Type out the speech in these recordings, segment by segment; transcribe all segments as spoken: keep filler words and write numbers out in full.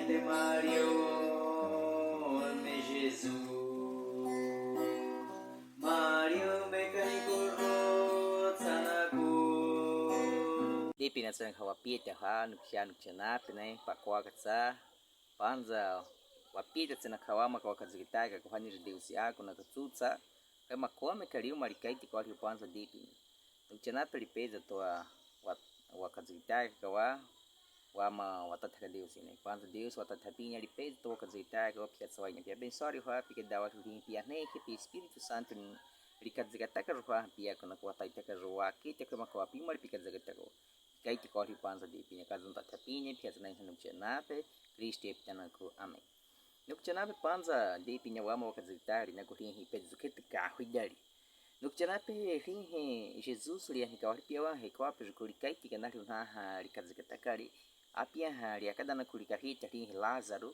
Te Mariu me Jesus, Mariu me kani kurutsa naku. Dipina tsena kha wapita ha, nukya nukya nape ne, pakwa katsa. Panza wapita tsena kha wamaka wakazikitaka kuhani ri Deus yaku nakatsutsa. Kha makome kaliu malikaiti kwa liu panza dipina. Nukya nape lipeza towa wa-, wakazikitaka kwa wama watathaka Deus ine. Panza Deus watatha pinya lipeza towa wakazikitaka kwa pia tsawa ine. Pia bensori hwa pika dawa tuhi pia nehe pi Espiritu Santu ni likazikataka ruhwa pia kuna kwa taitaka ruhwa kita kwa maka wapi mali pika zakataka. Kaiti kwa liu panza dipina kazuntatha pinya pia tsena nukya nape Kristu epitana ku. Amen. Nukya nape panza dipina wama wakazikitaka linaku lihi pedzukete kahwidali. Nukya nape lihi Jesus lianika wali pia wahe kwa pezukuli kaiti kana liu naha likazikitaka li. Apia ha liakadana kulikahita lihi Lázaro.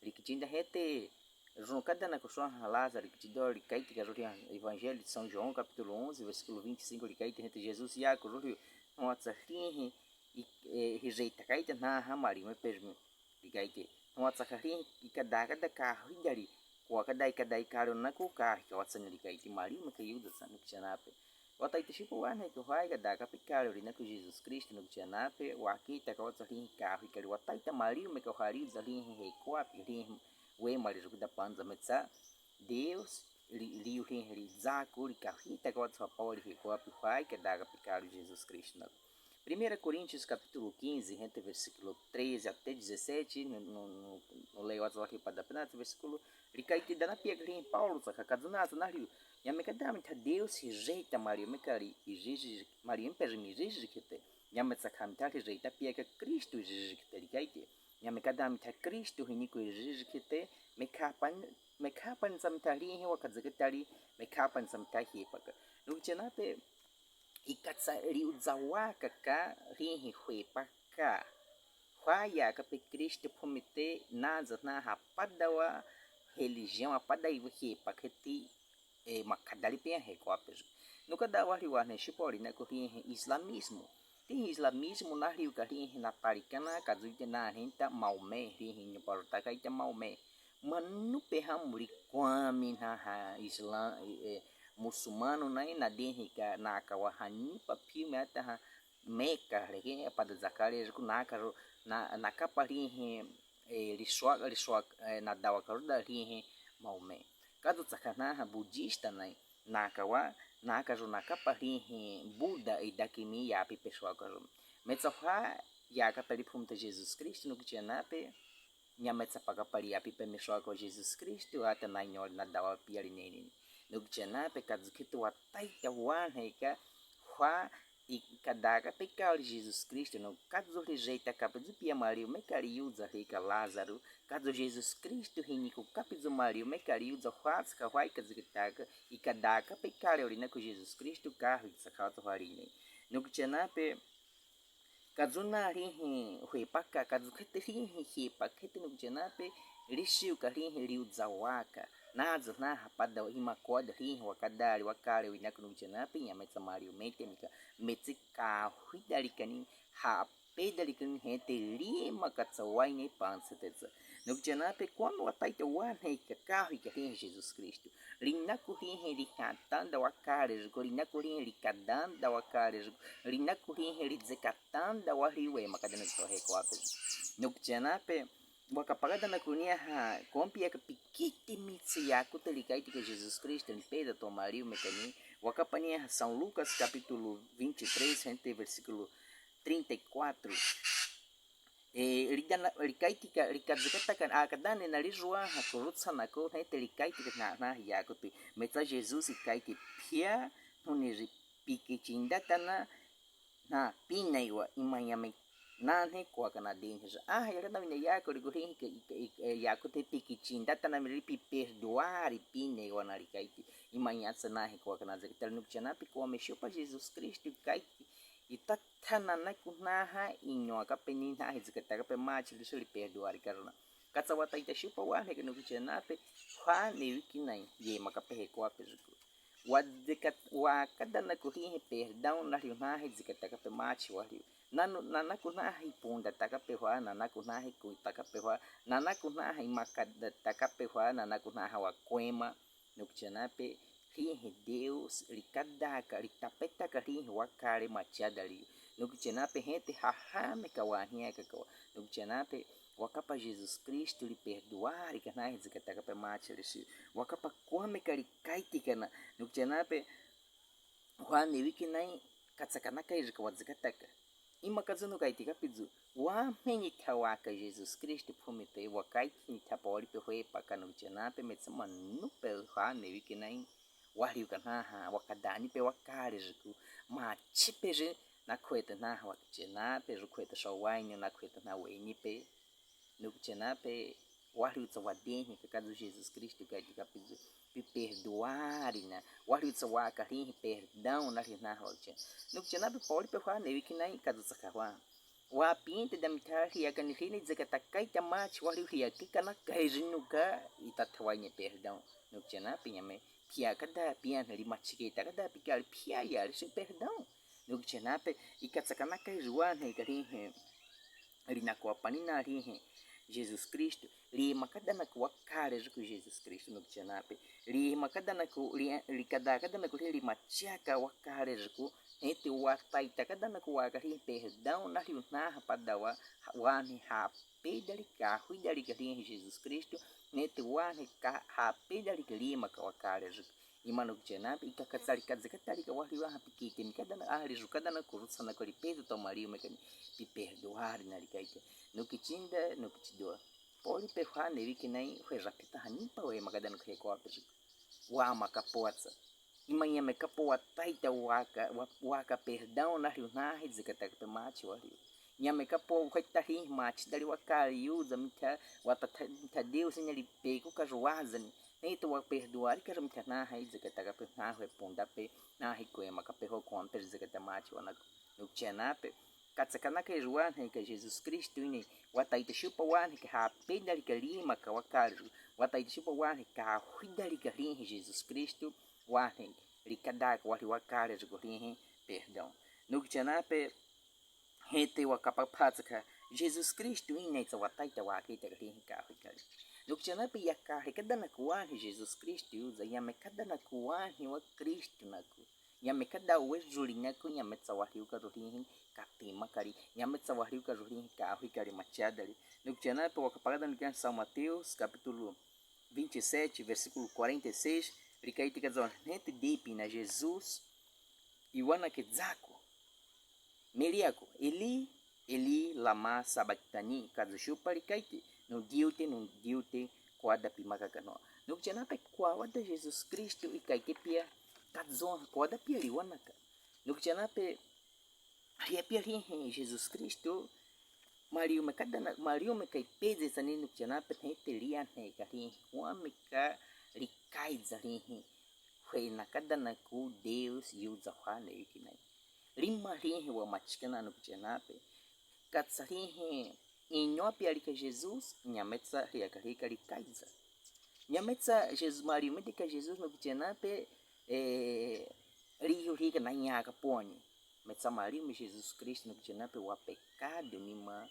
Likichinda hete, runu kadana kuswaha Lázaro likichinda likaiti ka ruli Evangelho de São João, capítulo onze, versículo vinte e cinco, likaiti hete Jesus yaku ruli, nwatsa lihi, i-, e, hije takaita naha mali me pezmi. Likaiti. Nwatsa kha lihi ikadakada kahwidali, kwakada ikada ikalo naku kahwi kawatsa ni likaiti mali me kayuda tsena nukya nape. Wataita shipo wane kuhwai kadaka pikalo linaku Jesus Kristu nukya nape, wakita kawatsa lihi kahwi kali wataita mali me kuhwai liu za lihi he kwa pi lihi we mali rukuda panza metsa. Deus li-, liu lihi li zaku likahwita kawatsa pawa lihi kwa pi hwai kadaka pikalo Jesus Kristu naku. Primeira Coríntios capítulo quinze, entre versículo treze até dezessete, no, no, no, no lei watsa wahi pada penati versículo, likaiti dana pia kali Paulo tsaka kazuna tsena liu. Nyame kada mitha Deus hijeita mali me kali ijiji, mali me peri mijiji kete. Nyame tsaka mitha hijeita pia ka Kristu ijiji kete likaiti. Nyame kada mitha Kristu hiniku ijiji kete, mekhapan, mekhapan tsena mitha lihi wakazikitali, mekhapan tsena mitha hipaka. Nukya nape ikatsa liu za waka ka lihi hwepaka. Hwa yaka pe Kristu phumite naza naha pada wa religião apada iwa hepaketi, e, makadali pe he kwa pe. Nukada wali wane shipo linaku lihi Islamismo. Lihi Islamismo na liu ka lihi napalikana kazuite na hinta Maomé lihi nyu parutaka ita Maomé. Manu pe ha muli kwami naha Islam, e, e, musulmano nai na lihi ka naka wa ha nyu pa piu me ata ha Meka leke pada zakale ku naka ru, na, nakapa lihi, e, liswa, liswa, e, nadawa karuda lihi Maomé. Kazu tsaka naha Budista nai, naka wa, naka ru nakapa lihi Buda idakimi yapi peswa karu. Metsa hwa yaka pe liphumta Jesus Kristu nukya nape, Nyame tsapaka pali api pe miswa ko Jesus Kristu ata na inyo nadawa pia lineni. Nukya nape kazu kitu wataita wane ka hwa ikadaka pe kali Jesus Kristu no kazu lijeita kapizu pia mali me kali yuza lika Lázaro, kazu Jesus Kristu hiniku kapizu mali me kali yuza hwa tsaka hwa ikazikitaka ikadaka pe kali olina ko Jesus Kristu ka hwi tsaka hwa line. Nukya nape Kazu na lihi hwepaka, kazu kete lihi hepaka kete nukya nape, lisiu ka lihi liuza waka. Naza naha pada imakoda lihi wakadali wakale winaku nukya nape, Nyame tsa mali umete mika, metse kahwida likani, hapeda likani hete lima katsa waine pansa tetsa. Nukya nape kwami wataita wane ka kahwi ka lihi Jesus Kristu. Linaku lihi lihatanda wakale zuko, linaku lihi likadanda wakale zuko, linaku lihi lizekatanda wali we makadana zuko he kwape. Nukya nape, wakapakadana kuniha, kompi yaka pikiti mitsi yaku te likaiti ka Jesus Kristu, lipeda to mali umekani, wakapaniha São Lucas capítulo vinte e três, entre versículo trinta e quatro. E, lidana, likaiti ka, likazekataka, akadane na lijuaha, kurutsa nako, hete likaiti ka na, na yaku te. Metsa Jesus ikaiti pia, nuni ri pikichindatana, na, pina iwa, imanyame, nane, kwakana dene. Aha, yakana wina yaku, liguhi, ika, ika, ika, yaku te pikichindatana, mili pi perdoar, pina iwa na likaiti. Imanyatsa nahe, kwakana zekatala nukya nape, kwame shupa Jesus Kristu, ikaiti. Ita Thanana kunaha inyo akape ni nahe zikataka pe machi lisho liperdoar karuna. Katsa wataita shupa wane ka nukya nape, hwa ne wiki nai, ye makape he kwape zuku. Wa deka-, wakadanaku rihe perdão nariu nahe deka taka pe mate wariu. Nanu, nanaku nahe punda taka pe hua, nanaku nahe kui taka pe hua, nanaku nahe makada taka pe hua, nanaku nahe wa kuema. Nukitiana pe rihe Deus, rikadaka, ritapetaka rihe wakale matiada riu. Nukitiana pe hete hahameka wahia kakawa. Nukitiana pe wakapa Jesus Kristu riperdua rika nahe deka taka pe mate risiu. Wakapa kuameka rikaite kana. Nukitiana pe hua newikinai katsakanaka ijika wa deka taka. Ima kazu nukaite kapizu. Wamheni tha waka Jesus Kristu phumite wakaite ni tha pori pe hwe paka nukitiana pe metsa manu pe hua newikinai. Wariu kanaha, wakadani pe wakale jiku. Mati pe ji nakhwete naha wakitiana pe, jikhwete sho waini nakhwete na waini pe. Nukitiana pe wariu tsa wadehe kakazu Jesus Kristu kaite kapizu. Piperdua rina. Wariu tsa waka rihe perdão nariu nahe wakitiana. Nukitiana pe pori pe hua newikinai kazu tsaka hua. Wapinte da mitha riaka ni rine deka taka ita mate wariu riaka kana kaiji nuka ita tha waini perdão. Nukitiana pe nyame pia kada pia nari mati ke ita kada pikali pia yari si perdão. Nukitiana pe ika tsakana kaiji wane karihe. Rinaku wa panina rihe Jesus Kristu. Ri makadanaku wakale jiku Jesus Kristu nukitiana pe. Ri makadanaku, ri, rikadakadanaku ri, ri matiaka wakale jiku. Hete wataita kadanaku waka rihe perdão nariu naha padawa wane hapedali kahuidali karihe Jesus Kristu. Hete wane ka hapedali karimaka wakale jiku. Ima nukitiana pe ika katsali kazekatali ka wariu aha pikite mikadana ahali jukadanaku rutsanaku ripedu to mariu mekani. Piperdua rina rikaite. Nukitinda, nukitidua. Pori pe hua newikinai hwe rapita hanimpa we makadanaku he kwa pe jiku. Wamakapoatsa. Ima nyamekapo wataita waka, wa, waka perdão nariu nahe deka taka pe mate wariu. Nyamekapo hweta rihe mati dali wakale yuza mitha, watata, mitha Deus ina ripeku kajuwaza ni. Neto waperdua rikajo mitha nahe deka taka pe nahe punda pe, nahe kuemaka pe ho kuampe deka ta mate wanaku. Nukitiana pe katsakanaka ijo wane ka Jesus Kristu ine, wataita shupa wane ka hapedali karimaka wakale jiku, wataita shupa wane kahuidali karihe Jesus Kristu, wane rikadaka wariu wakale jiku rihe perdão. Nukitiana pe hete wakapapatsa ka Jesus Kristu ine tsa wataita wakaita rihe kahuikale. Nukitiana pe yaka rikadanaku wane Jesus Kristu yuza, nyamekadanaku wane wa Kristu naku. Nyamekada wejuli naku, nyametsa wariu kajo rihe kapima kali, nyametsa wariu kajo rihe kahuikale matiada li. Nukitiana pe wakapakada nukiana São Mateus, capítulo vinte e sete, versículo quarenta e seis, rikaite kazo hete depi na Jesus, iwanaka dzako. Meliako, Eli, Eli, lama sabakitani, kazo shupa rikaite, nudiute, nudiute, kwada pimaka kanoa. Nukitiana pe kwada Jesus Kristu ikaite pia, kazo kwada pia riwanaka. Nukitiana pe ria pia rihe Jesus Kristu, mariu mekadana, mariu mekaipedze tsani nukitiana pe hete ria heka rihe, wameka rikaiza rihe. Hwe nakadanaku Deus yuza hwa newikinai. Rima rihe wamatikana nukitiana pe. Katsa rihe inyo pia rika Jesus, nyametsa riaka rika rikaiza. Nyametsa Jesus, mariu medeka Jesus nukitiana pe, eh, riyu rika nanyaka poni. Metsa mariu me Jesus Kristu nukitiana pe wapekadu nima.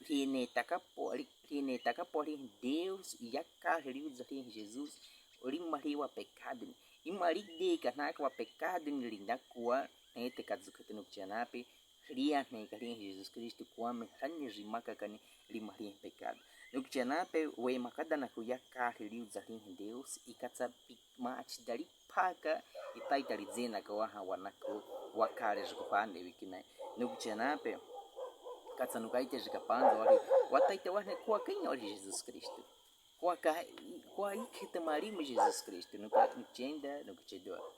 Rine takapo, ri-, rine takapo rihe Deus, yaka riuza rihe Jesus, rima ri wapekadu ni. Ima rideka naka wapekadu ni rinakua, hete kazuka te nukitiana pe, ria heka rihe Jesus Kristu kwame, hani rimaka kani rima rihe pekadu. Nukitiana pe, we makadanaku yaka riuza rihe Deus, ikatsa pi-, mati dali paka, itaita ridzenaka waha wanaku, wakale jiku hwa newikinai. Nukitiana pe, katsa nukaite jika panza wari, wataita wane kwa kenya wari Jesus Kristu. Kwa ka, kwa ikhete mariu me Jesus Kristu, nuka, nukitienda, nukitiedua.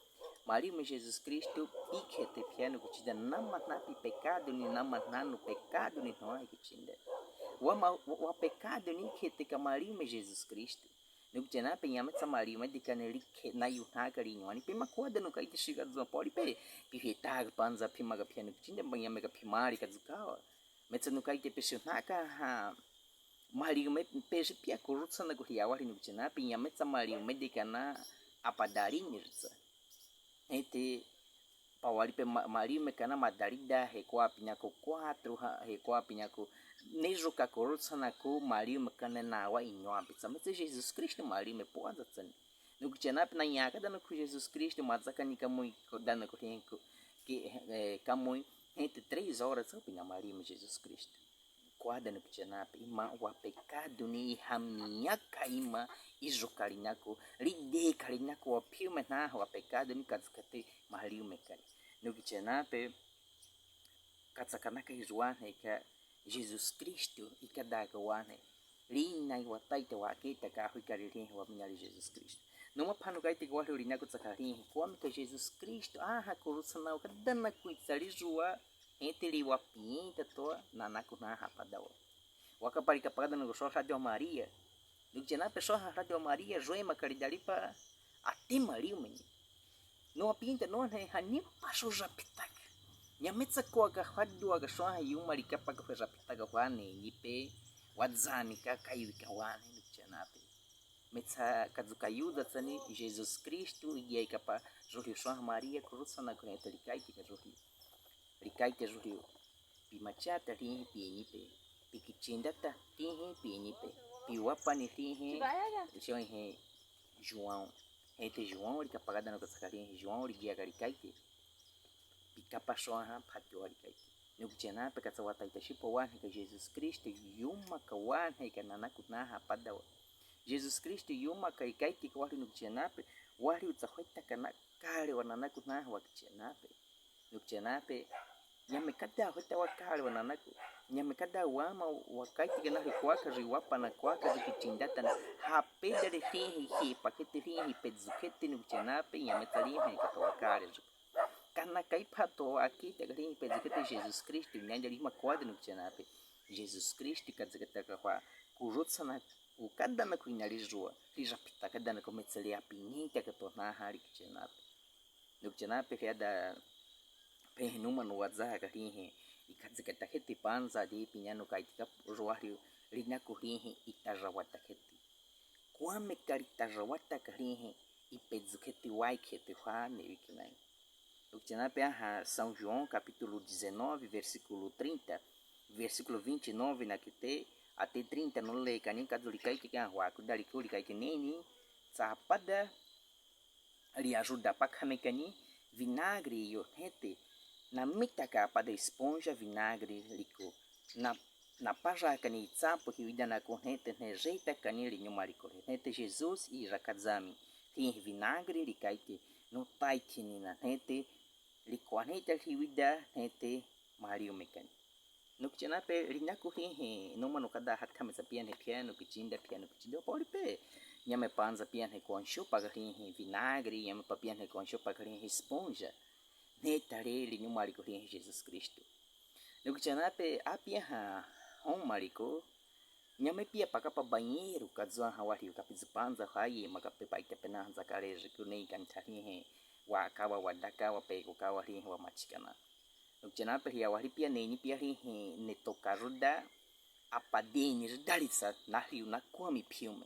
Mariu me Jesus Kristu, ikhete pia nukitienda, nama napi pekadu ni, nama nanu pekadu ni noa ikitienda. Wama, wa, wapekadu ni ikhete ka mariu me Jesus Kristu. Nukitiana pe nyametsa mariu medeka ni rikhe nayu naka rinyo. Ani pe makwada nukaite shika dzuma pori pe. Pifetaka panza pimaka pia nukitienda, mba nyameka pimari kazukawa. Metsa nukaite pe shunaka ha. Mariu me, pe shi pia kurutsanaku ria wari nukitiana pe nyametsa mariu medeka na apadari nirtsa. Hente pawalipe ma-, maliumeka na Madalida, hekwape nhaku kwatro, ha-, hekwape nhaku, nejuka kurutsanaku maliumeka na nawa inhwampi. Tsametse Jesus Kristu maliume pônza tsani. Nukutinape nanyaka danaku Jesus Kristu, mazaka ni kamui ko-, danaku henku. Ke, eh, kamui, hente três horas tsapi na maliume Jesus Kristu. Kwada nukutinape, ima wa pekadu ni ihamiaka ima, ijuka linaku, lideka linaku, wapiume naha wa pekadu ni kazikati maliumeka ni. Nukutinape, katsakanaka ijuwa neka Jesus Kristu ikadaka wane. Lina iwataita waketa kahwika lilihi wa minyali Jesus Kristu. Numa pvanu kaiteka wahili linaku tsaka lihi, kwamika Jesus Kristu, aha kurutsana wa kadanaku itsalijuwa, hente liwapinta towa, nanaku naha padawa. Wakapalika pakadanaku swaha Radio Maria. Nukutinape swaha Radio Maria, jwema kalidalipa, ati maliumeni. Nuwapinta none hanimpa sho japitaka. Nyametsa kwaka hwadu waka swaha yuma likapa kahwe japitaka hwane nipe. Wadzamika kaiwika wane nukutinape. Metsa kazuka yuda tsani Jesus Kristu igiya ikapa juhyu swaha Maria kurutsanaku hente likaiteka juhyu. Likaite juhyu. Pimachata lihi pinipe. Pikitsindata lihi pinipe. Piwapani lihi. Shonhe João. Hente João lika pakadanaku tsaka lihi. João ligiaka likaite. Pikapa swaha pati wa likaite. Nukutinape katsawataita shipo wane ka Jesus Kristu yuma ka wane ka nanaku naha padawa. Jesus Kristu yuma ka ikaiteka wahili nukutinape. Wahili utsahwetaka na kale wa nanaku naha wakutinape. Nukutinape, nyame kada hweta wa kale wa nanaku. Nyame kada wama wakaiteka nahali kwaka jiwapana kwaka jikitsindatana. Hapedale lihi hipakete lihi pedzukete nukutinape, nyametsa lihi kata wa kale ju. Kana kaipato wakiteka lihi pedzukete Jesus Kristu, nyanja lima kwada nukutinape. Jesus Kristu kazikataka hwa kurutsana ukadanaku inalijuwa, lijapitaka danaku metsa liapinita kato naha likutinape. Nukutinape hiada pehe numa nuwazaha kalihi, ikazikata heti panza di pinya nukaiteka juwahili linaku lihi itajawata heti. Kwame kalitajawata kalihi, ipedzuketi wai heti hwane wikinai. Nukutinape aha São João capítulo dezenove, versículo trinta, versículo vinte e nove nakete, até trinta nole kani kazu likaiteka hwa kuda liku likaite neni, tsapada liajuda pakhamekani vinagre iyo hete, namitaka pada esponja vinagre liku, na, napajakani itsapo hiwida naku hete, nejetakani linyuma liku hete Jesus ijakazami, hihi vinagre likaite, nutaikini na hete, likwani ita hiwida hete, maliumekani. Nukutinape linaku hihi, numa nukada hatkametsa pianhe piano kichinda, piano kichinda, poli pe. Nyame panza pianhe konchupa kalihi vinagre, nyame pa pianhe konchupa kalihi esponja. Netale linyuma liku hihi Jesus Kristu. Nukutinape apiaha homa liku, nyame pia pakapa banheiro, kazuaha wali kapizu panza hayi, makape paita pena hanza kaleji kune kantalihi, wakawa wadaka, wapeko kawa hihi wamachikana. Nukutinape hia wali pia neni pia hihi netoka juda, apadini judalitsa nahiu nakwami piume.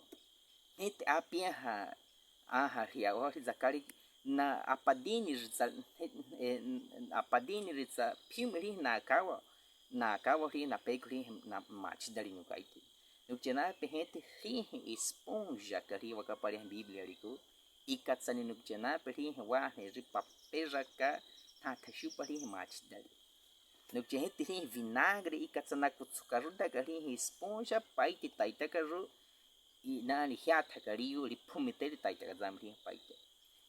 Hete apiaha, aha hia wali zakali na apadini jitsa, he, e, apadini jitsa piume lihi nakawa, nakawa lihi napeko lihi na machidali nukaite. Nukutinape hete hihi esponja kali wakapali Bíblia liku, ikatsani nukutinape hihi wahne jipapejaka, tata chupa hihi machidali. Nukutinape hete hihi vinagre ikatsana kutsuka juda kalihi esponja paite taitaka ju, i nani hiata kaliu, liphumiteli taitaka zami lihi paite.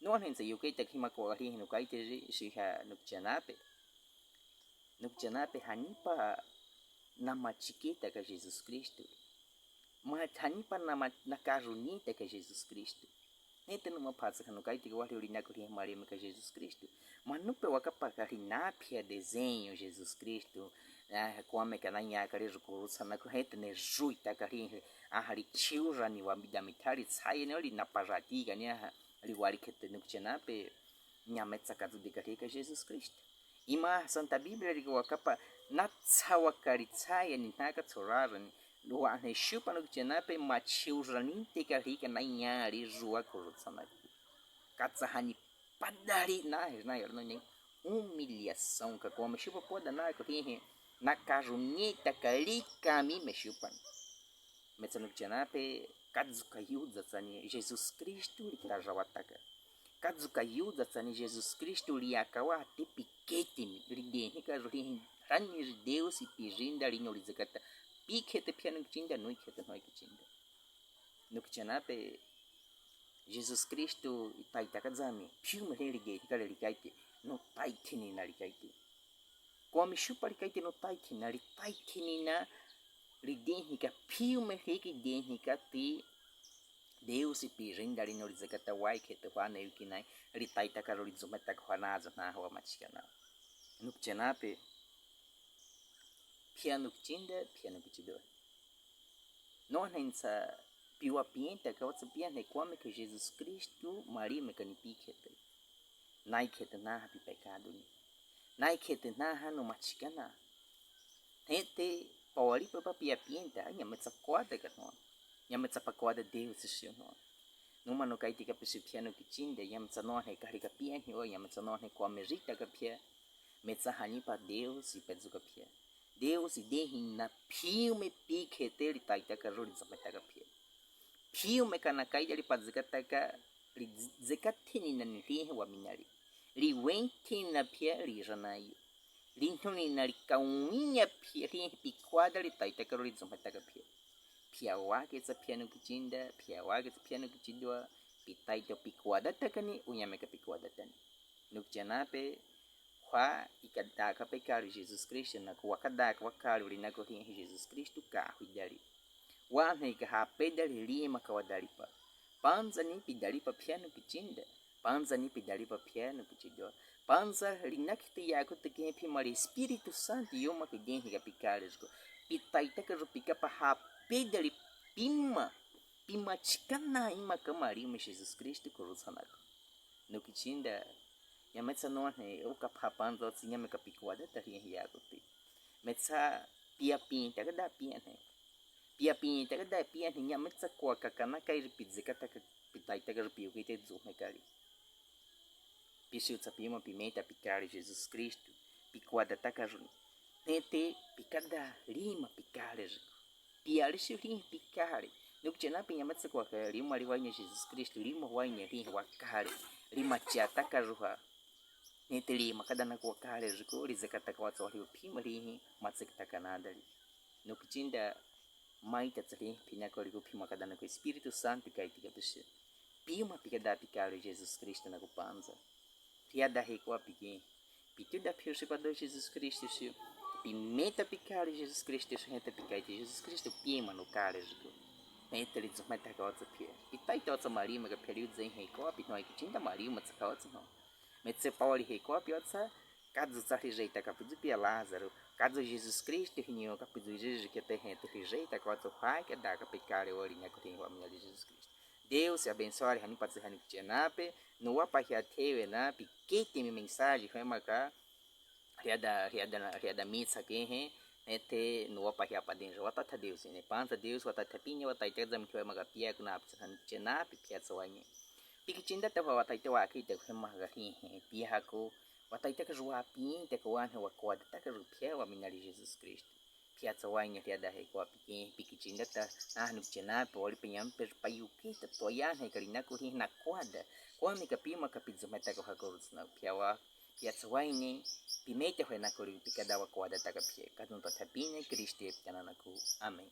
Nuanhenza yukeita kima kwa kalihi nukaite ji, shiha nukutinape. Nukutinape hanipa namachikitaka Jesus Kristu. Ma hanipa nama, nakarunitaka Jesus Kristu. Nete numa pasa kanukaiteka wali ulinaku lihi maliumeka Jesus Kristu. Manupe wakapa kali napia desenho Jesus Kristu. Ah, kwame kananya kali jukurusa naku hete nejuita kali, ah, lichiurani wa mida mitali tsaye ne oli naparatika ni, ah, liwali kete nukutinape. Nyametsa kazudika lika Jesus Kristu. Ima Santa Bíblia lika wakapa natsawa kali tsaya ni naka tsorara ni. Luwa ne shupa nukutinape machiurani teka lika nanyali juwa kurutsanaku. Katsa hani padali na, na, humilhasaun ka. Kônmi xupa poda nako hihi, nakajuñeta ka, li kami me xupa. Metsanukitiana pe, kazu kayuza tsani Jesus Kristu li tajawataka. Kazu kayuza tsani Jesus Kristu li akawa te piketemi, li denhika ju hihi rani ji Deus ipijinda lino lizekata. Pikete phia nukitinda, nuikete nukitinda. Nukitiana pe, Jesus Kristu itaitaka zame, piu mele li denhika li likaite, nutaiteni na likaite. Kônmi xupa likaite nutaiteni na, litaiteni na, li denhika, piu mele ki denhika ti Deus ipijinda lino lizekata, waikete hwa na yukinai, litaitaka ju lizumeta hwa na, zona hwa matikana. Nukitiana pe, phia nukitinda, phia nukitidowa. Nônensa piwa pienta ka watsa pianhe kônmi ka Jesus Kristu, Maria me kani pikete. Naikete naha pipekaduni. Naikete naha numatikana. Hete pawalipa pa pia pienta, nhametsa koada ka no. Nhametsa pakoada Deus sio no. Numa nukaiti ka pisi phia nukitinda, nhametsa nônhe kali ka pianhe o, nhametsa nônhe kônmi jita ka phia. Metsa hani pa Deus ipezuka phia. Deus idehi na piu me pikete litaitaka ju lizametaka phia. Piu me kanakaida lipazekataka, lizekateni na nilihi waminali. Liwenteni na phia lijanayu. Linhuni na likaunia phia lihi pikoada litaitaka ju lizametaka phia. Phia waketsa phia nukitinda, phia waketsa phia nukitidowa, pitaito pikoadataka ni, unyameka pikoadatani. Nukitiana pe, hwa ikadaka pe kali Jesus Kristu, nako wakadaka wa kali uli nako hihi Jesus Kristu kahwidali. Wanheka hapedali lima kawadalipa. Panzani pidalipa phia nukitinda. Panzani pidalipa phia nukitidowa. Panza linakite yako tekehe phimali Espiritu Santu yuma kidenhika pikali juko. Pitaitaka ju pikapa hapedali pima. Pimatikana imaka Maria me Jesus Kristu kurutsanako. Nukitinda, nhametsa nônhe, ukapha panza tsi nyameka pikoadata hihi yako ti. Metsa pia pienta kada pianhe. Pia pienta kada pianhe, nhametsa koaka kanakairi pizekataka, pitaitaka ju piukite zumekali. Pisiutsa pima pimeta pikali Jesus Kristu, pikoadataka juni. Hete pikada lima pikali juko. Pialisi lihi pikali. Nukitiana pe nhametsa koaka lima liwaine Jesus Kristu, lima waine lihi wakali. Limatiataka juha. Hete lima kada nako wakali juko, lizekataka watsa waliwa pima lihi, matsekataka nadali. Nukitinda, maita tsali, pinako liku pima kada nako Espiritu Santu kaiti ka pisi. Pima pikada pikali Jesus Kristu nako panza. Riada he koa piki. Pituda phiu si pado Jesus Kristu si. Pimeta pikali Jesus Kristu si hete pikaiti Jesus Kristu pima nukali juko. Hete lizumetaka watsa phia. Pitaito watsa Maria meka phia liuze he koa pino ikitinda Maria matsaka watsa no. Metse pawali he koa pi watsa, kazu tsali jeitaka pizu pia Lazaro, kazu Jesus Kristu hinyo ka pizu jiji kete hete lijeitaka watsa hwaike daka pikali wali nako hihi waminali Jesus Kristu. Deus abensoe ali hani patsi hani kutiana pe, nuwapa hia thewe na pikete mi mensaji hwemaka, riada, riada, riada mitsa kehe, hete nuwapa hia padenjo, watatha Deus, ne panza Deus, watatha pine, wataitaka zami hwemaka pia kuna patsi hani kutiana pe pia tsawaine. Pikitindata hwa wataitaka wakitaka hwemaka hihi, pia hako, wataitaka ju wapintaka wanhe wakoadataka ju phia waminali Jesus Kristu. Pia tsawaine riada he koa piki, pikitindata, nahanu kutiana pe wali pe nyampe ju payukita, toyanhe kali nako hihi nakoada, kwamika pimaka pizumetaka hako rutsina phia wa, pia tsawaine, pimeta hwe nako li pikada wakoadataka phia, kadunta thapine, Kristu ye pitana nako. Amen.